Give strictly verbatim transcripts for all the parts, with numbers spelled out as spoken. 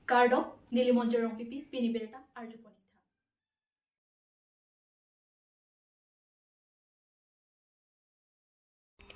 Kardom, neli Monjir Rongpipi, pini birta arjupon-ik tha.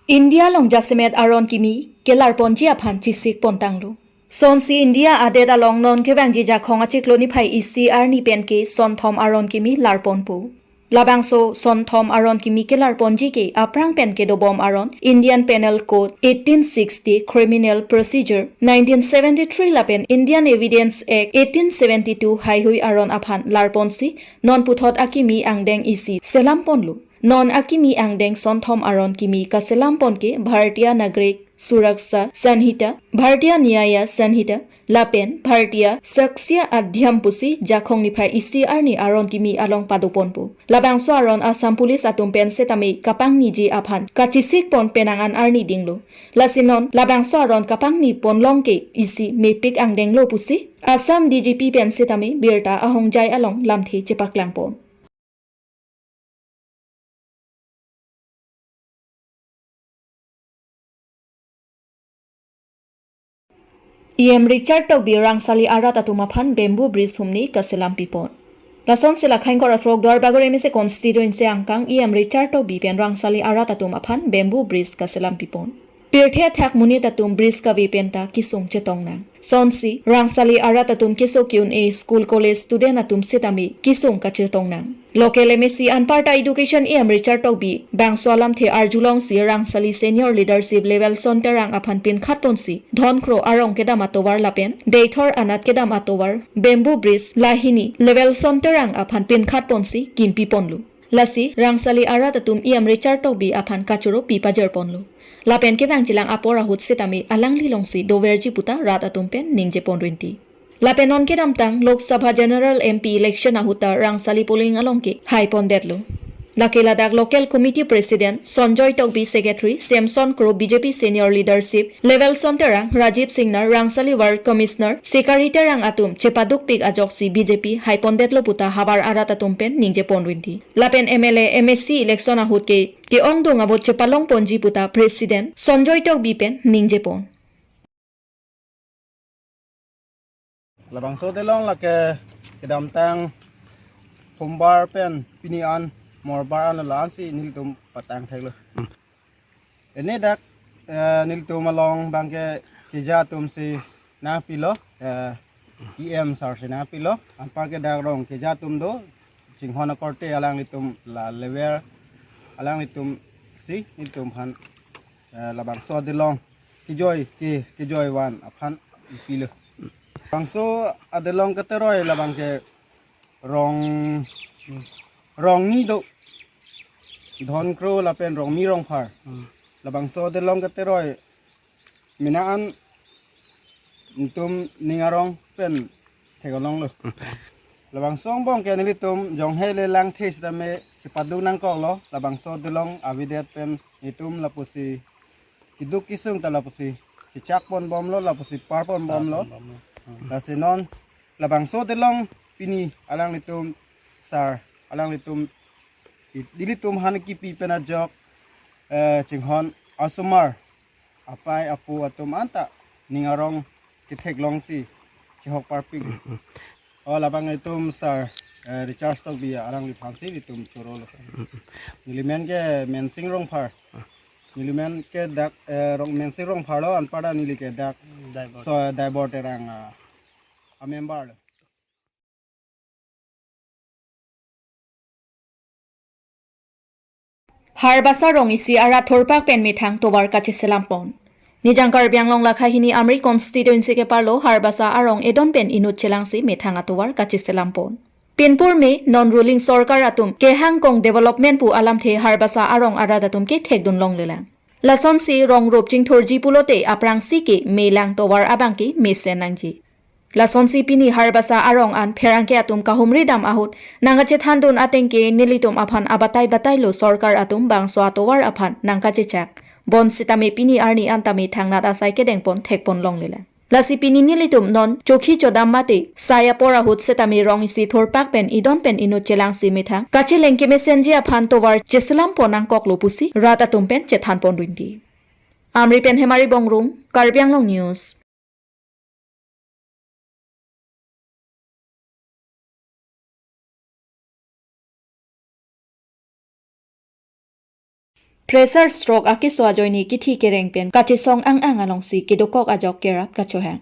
India along jasemet aron kimi kelarponji aphan chisik pontanglo. Sonsi India adet along non kevangji Jakhong achiklo niphai isi arni penke sonthom aron kimi larponpo. Labangso sonthom aron kimi kelarponji ke aphrang pen kedobom aron Indian Penal Code eighteen sixty, Criminal Procedure nineteen seventy-three lapen Indian Evidence Act eighteen seventy-two haihui aron aphan larponsi non puthot akimi angdeng isi selamponlo. Non akimi angdeng sonthom aron kimi kaselampon ke Bharatiya Nagarik Suraksha Sanhita, Bharatiya Nyaya Sanhita, lapen Bharatiya Sakshya Adhyam pusi Jakhong niphai isi arni aron kimi along padoponpo. Labangso aron Assam Police atum pen setame kapangniji aphan kachisikpon penang an arni dinglo. Lasi non labangso aron kapangni ponlong ke isi mepik angdenglo pusi Assam D G P pen setame birta ahongjai along lamthe chepaklangpon. E M Richard Tokbi Rangsali arat atum aphan bamboo bridge humni kaselam pipon. Lasonsi la khaingkor atrok Duarbagori M A C constituency angkang E M Richard Tokbi pen Rangsali arat atum aphan bamboo bridge kaselam pipon. Pirthe athak monit atum bridge kave penta kesung chetong nang. Sonsi Rangsali arat atum keso ke-un-e school college student atum setame kesung kachetong nang. Local M A C anparta Education E M Richard Tokbi bangso alamthe arjulongsi Rangsali Senior Leadership Levelson Terang aphan pinkhatponsi Dhonkro arong kedam atovar lapen Deithor anat kedam atovar bamboo bridge lahini Levelson Terang aphan pinkhatponsi kimpiponlo. Lasi Rangsali arat atum E M Richard Tokbi aphan kachoro pi pajirponlo. Lapen kevangjilang apor ahut setame alangli longsi doverji puta rat atum pen ningjepon rinti. Lapen non kedamtang Lok Sabha General M P election ahut ta Rangsali polling along ke haipondetlo. Lake ladak Local Committee President Sonjoy Tokbi, Secretary Samson Kro, B J P Senior Leadership Levelson Terang, Rajiv Singnar, Rangsali Ward Commissioner Sikari Terang atum chepadukpik ajoksi B J P haipondetlo puta havar arat atum pen ningjepon rinti. Lapen M L A, M A C election ahut ke ke-ongdung avote chepalongponji puta President Sonjoy Tokbi pen ningjepon. Labangso adelong lake kedamtang Sombar pen pini an Morbar an la-ansi nelitum patang theklo. Hmm. Ini dak, eh, nelitum along abangke keja atumsi nangpilo, eh, E M sir si nangpilo, anparke dak rong keja atum do, chinghon akorte alanglitum la lever, alanglitumsi nelitum aphan, eh, labangso adelong kejoi ke, kejoi van aphan pilo. Bangso adelong keteroi labangke Rong, Rongni do. Dhonkro lapen Rongmi Rongphar. Hmm. Labangso adelong keteroi mena an nelitum ning arong pen theklonglo. Hmm. Labangso angbong ke nelitum jonghe le langthe sitame chepadu nangkoklo, labangso adelong avedet pen nelitum lapusi keduk kesung ta lapusi kechakponbomlo, lapusi parponbomlo. Parponbomlo. Hmm. Lasi non labangso adelong pini alanglitum sir, alanglitum i-, ilitum aphan kipi pen ajok, eh, chinghon asomar apai apo atum anta ning arong ketheklongsi chehok parpik. Mm, mm. O labang itum sir, eh, Richard Tokbi alangliphansi itum chorolo. Mm, mm. Nelimen ke Mensing Rongphar. Ah. Nelimen ke dak, eh, Rong, Mensing Rongphar lo, anparta neli ke dak. Daibor. So, Daibor Terang, ah, a member lo. Harbasa rong isi arat thorpak pen methang tovar kacheselampon. Nijang Karbi Anglong lakha hini Amri constituency keparlo Harbasa arong edon pen inut chelangsi methang atovar kacheselampon. Pinpur me non ruling sorkar atum kehangkong development pu alamthe Harbasa arong arat atum ke thekdun longlelang. Lasonsi rong rup chingthurji pulote aphrangsi ke melang tovar abang ke mesen nangji. Lasonsi pini Harbasa arong an pherangke atum kahumri dam ahut nangkachethandun ateng ke nelitum aphan abatai batailo sorkar atum bangso atovar aphan nangkachechak. Bonsitame pini arni an tame thangnat asai kedengpon thekpon longlelang. Lasi pini nelitum non chokhi chodam mate sai apor ahut setame rong isi thorpak pen idon pen inut chelangsi methang kacheleng kemesenji aphan tovar cheselampon nangkoklo pusi rat atum pen chethanpon rinti. Amri pen Hemari Bongrung, Karbi Anglong News. Pressure stroke akeso ajoine kithi kereng pen kachesong ang-ang alongsi kedokok ajok kerap kachohang.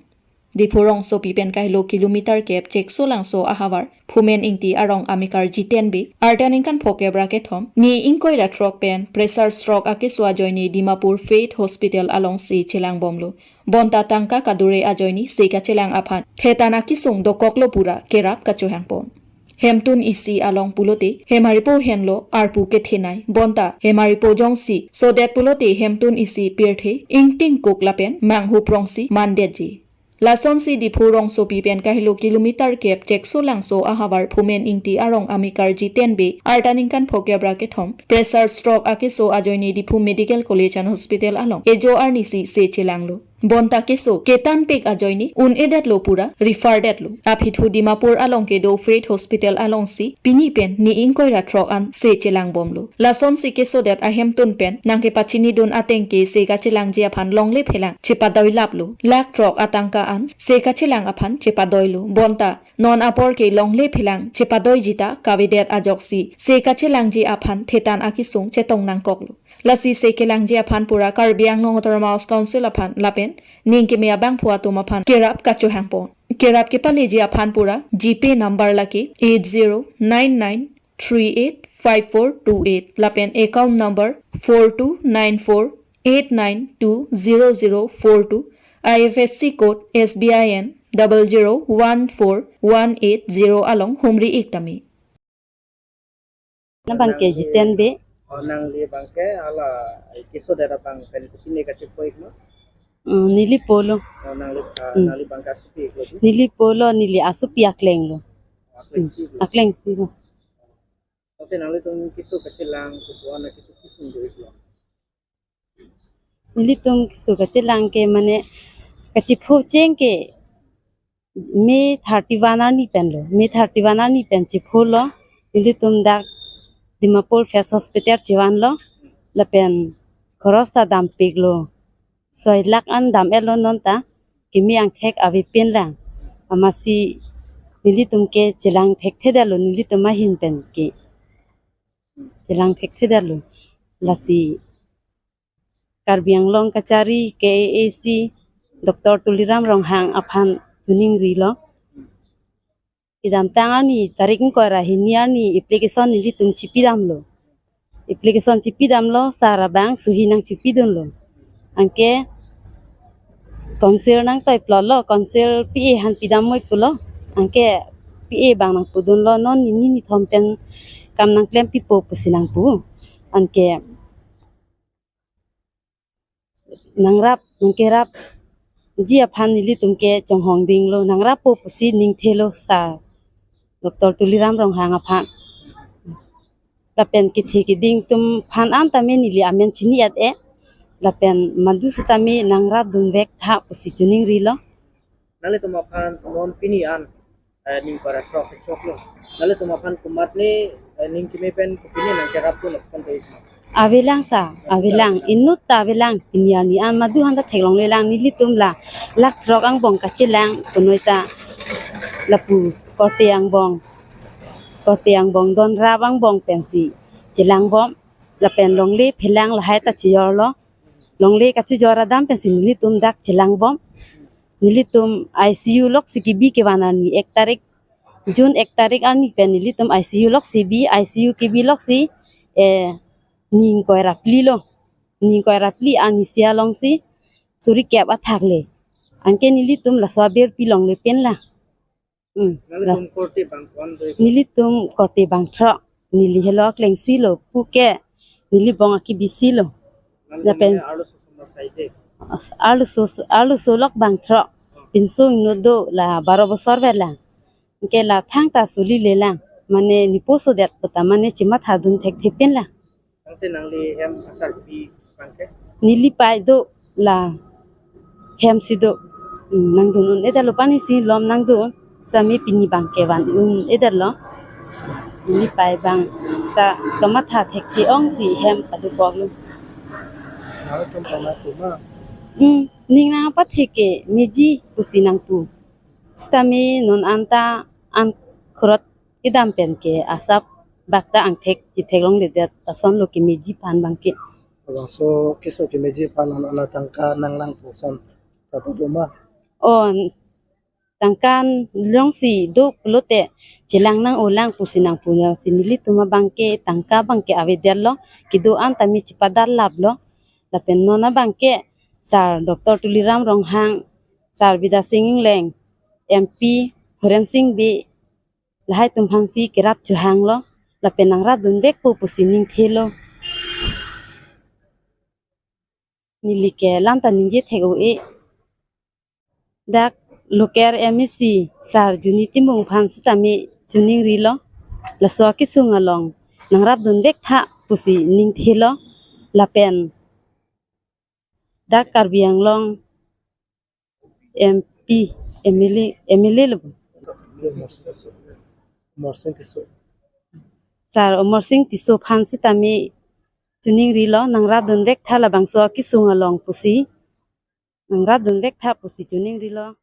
Diphu rongsopi pen kahelo kilometer kep Cheksolangso ahavar Phumen Ingti arong amekar Jiten Bey, arta ningkan phokep ra kethom, ni ingkoi ra throk pen pressure stroke akeso ajoine Dimapur Faith Hospital alongsi chelangbomlo. Bonta tangka kadure ajoine se kachelang aphan thetan akesung dokoklo pura kerap kachohangpon. Hemtun isi along pulote hemaripo henlo arpu kethenei, bonta hemaripo jongsi sodet pulote hemtun isi pirthe ingtingkuk lapen manghu prongsi mandetji. Lasonsi Diphu rongsopi pen kahelo kilometer kep Cheksolangso ahavar Phumen Ingti arong amekar Jiten Bey, arta ningkan phokep ra kethom, pressure stroke akeso ajoine Diphu Medical College and Hospital along ejo arnisi se chelanglo. Bonta keso ketanpik ajoine un-edetlo pura refer detlo. Aphi thu Dimapur along kedo Faith Hospital alongsi pini pen ni ingkoi ra throk an se chelangbomlo. Lasonsi kesodet ahemtun pen nangkepachinidun ateng ke se kachelangji aphan longle phelang chepadoilaplo. Lakh throk atangka an se kachelang aphan chepadoilo. Bonta non apor ke longle phelang chepadoiji ta kavedet ajoksi se kachelangji aphan thetan akesung chetong nangkoklo. Lasi se kelangji aphan pura Karbi Anglong Autonomous Council aphan lapen ning keme abangphu atum aphan kerap kachohangpon. Kerap kepaleji aphan pura GPay number lake eight zero nine nine three eight five four two eight lapen account number four two nine four eight nine two zero zero four two, IFSC code SBIN double zero one four one eight zero along humri-ik tame. Nang abang ke Jiten Bey. Oh, nangli abang ke hala, eh, kesodet abang pen kopine kachepoi ma? Mm, neli po lo. Oh, nangli, ah, Mm. nangli abang ke asopi iklo di? Neli po lo, neli asopi akleng lo. Akleng Mm. si lo. Akleng si lo. Ote nanglitum keso kachelang kedo-an keso kesung do-iklo? Nelitum keso kachelang ke mane kachepho cheng ke May thirty-one arni pen lo. May thirty-one arni pen chepho lo. Nelitum dak Dimapur Faith Hospital chevanlo. Lapen khoros ta dampiklo. Soi lakh an dam-etlo non ta. Keme angthek avepin lang. Amatsi nelitum ke chelang thekthedetlo nelitum ahin pen ke. Chelang thekthedetlo. Lasi Karbi Anglong kachari KAAC Doctor Tuliram Ronghang aphan choningrilo. Kedamtang arni tarik ingkoi ra hini arni application nelitum chipidamlo. Application chipidamlo, sir abang suhi nangchipidunlo. Anke council nangtoi plotlo, council PA aphan pidam moi pulo. Anke PA abang nangpudunlo, non nini nithom pen kam nangklempipo pusi nangpu. Anke nangrap, nangkerapji aphan nelitum ke chonghong dinglo, nangrappo pusi ningthelo sir Doctor Tuliram Ronghang aphan. Lapen kethe keding atum aphan an tame neli amen chini-et-e. Lapen madu setame nangrapdunvek tha pusi choningrilo. Nanglitum aphan non pini an, eh, ning para chok choklo. Nanglitum aphan komatne, eh, ning keme pen kopine nangkerapdun aphan do-ik ma? Avelang sir, avelang. Inut ta avelang. Pini arni an madu aphan ta theklonglelang, nelitum la lakh throk angbong kachelang punoi ta lapu korte angbong, korte angbong donrap angbong pensi chelangbom. Lapen longle phelang lahai ta chejorlo. Longle kachejor adam pensi nelitum dak chelangbom. Nelitum ICU loksi kebi kevan arni ek tarik, June ek tarik arni pen nelitum ICU loksi bi, ICU kebi loksi, eh, ning ingkoi ra phli lo. Ning ingkoi ra phli arnisi alongsi suri kep athak le. Anke nelitum laso abirpi longle pen la. Hmm. Nanglitum korte bang ko-an do-ik? Nelitum korte bang throk. Neli helo akleng si lo, puke neli bong akebisi lo. Nanglitum lapen ne arloso somar saide? Arloso, arloso lok bang throk. Pinso inut do la baro bosor velang. Anke la thangta suli lelang. Mane nepo sodet puta mane chematha dun thekthe pen la. Tangte nangli hem asarpi abang ke? Neli pei do la hem si do. Hmm, nangdun un-edetlo, pani si lom nangdun. Sami pini abang ke van un-edetlo. Neli pei abang ta kamatha thekthe ongsi hem padopoklo. Nangtum pama kuma? Hmm, ning nangpathe ke meji pusi nangpu. Sitame non anta an khorot kedam pen ke asap bak ta angthek chetheklongledet asonlo ke meji aphan abang ke. Bangso keso kemeji aphan an ana tangka nanglang pu ason ta do ma? Oh, tangka jongsi do pulote chelang nang-olang pusi nangpu, si nelitum abangke tangka abangke avedetlo, kedo-an tame chepadar laplo. Lapen non abangke Sir Doctor Tuliram Ronghang, Sir Bidya Sing Engleng, M P Horen Sing Bey, lahai atum aphansi kerap chohanglo, lapen nangrapdunvekpo pusi ningthelo. Neli ke lam ta ningje thek-o-e. Dak local M A C Sir Juni Timung aphan sitame choningrilo, laso akesung along nangrapdunvektha pusi ningthelo, lapen dak Karbi Anglong M P, M L A, M L A lo. Amarsing Tisso. Sir Amarsing Tisso aphan sitame choningrilo, nangrapdunvektha labangso akesung along pusi. Nangrapdunvektha pusi choningrilo.